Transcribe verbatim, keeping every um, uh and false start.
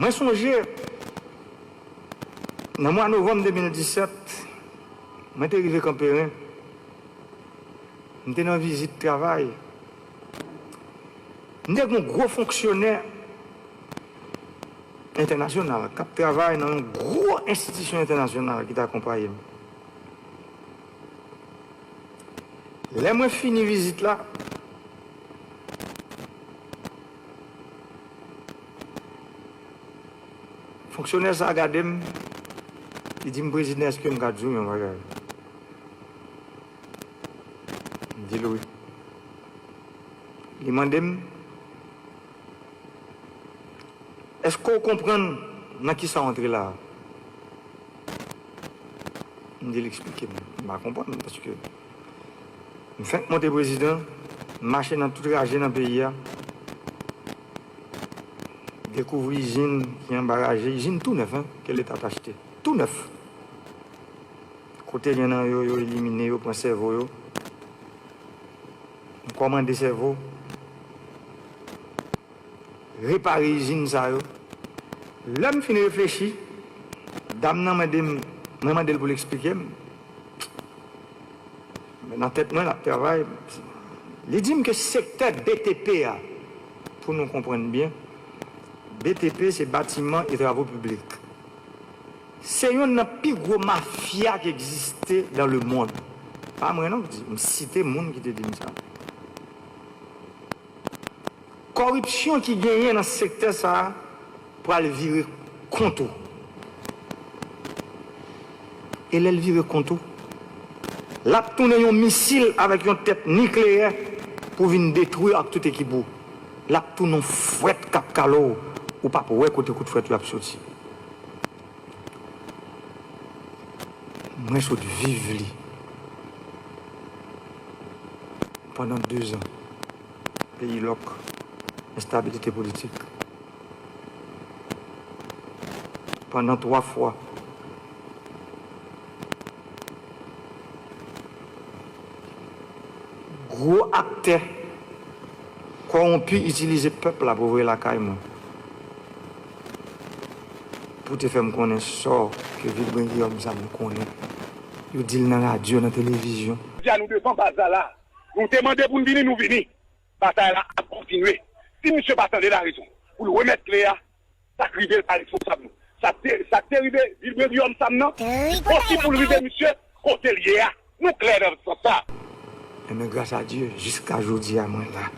Mwen sonje, nan mwa novanm de mil disèt, mwen te rive Kanperen, m te nan vizit travay. M te gen yon gwo fonksyonè entènasyonal k ap travay nan yon gwo enstitisyon entènasyonal ki t akonpaye m. Lè mwen fini vizit la, fonksyonè sa a gade m, li di m, "Prezidan, èske m ka di w yon bagay?" M di l wi. Li mande m, "Èske w konprann nan kisa w antre la a?" M di l, "Eksplike m, m pa konprann, paske m fenk monte prezidan, m mache nan tout raje nan peyi a, dekouvri izin ki anba raje, izin tou nèf, en, ke Leta t achte, tou nèf. Kote gen nan yo, yo elimine yo, pran sèvo yo. M kòmande sèvo, repare izin sa yo." Lè m fin reflechi, dam nan mande m, mwen mande l pou l eksplike m. Men nan tèt mwen, l ap travay. Li di m ke sektè B T P a, pou nou konprann byen, B T P se batiman e travo piblik. Se yonn nan pi gwo mafya ki egziste dans le monde. Pa mwen non ki di, m site moun ki te di m sa. Kòripsyon ki genyen nan sektè sa a pral vire kont ou. E lè l vire kont ou, l ap tounen yon misil avèk yon tèt nikleyè pou vin detwi w ak tout ekip ou. L ap tounen yon fwèt k ap kale w, ou p ap wè kote kout fwèt yo ap soti. Mwen sot viv li pandan dezan. Peyi lòk, enstabilite politik. Pandan twa fwa, gwo aktè kòwonpi itilize pèp la pou voye lakay mwen. Pou te fè m konnen sò ke Vilbrun Guillaume sa m konnen. Yo di l nan radyo, nan televizyon. Jodi a nou devan baz la la. Nou te mande pou n vini, nou vini. Batay la ap kontinye. Si misye pa tande larezon pou l remèt kle a, sa k rive l pa responsab nou. Sa k te, sa k te rive Vilbrun Guillaume Sam nan, li posib pou l rive misye kote l ye a. Nou klè nan sans sa. Enben, gras a Dye, jiska jodi a, mwen la.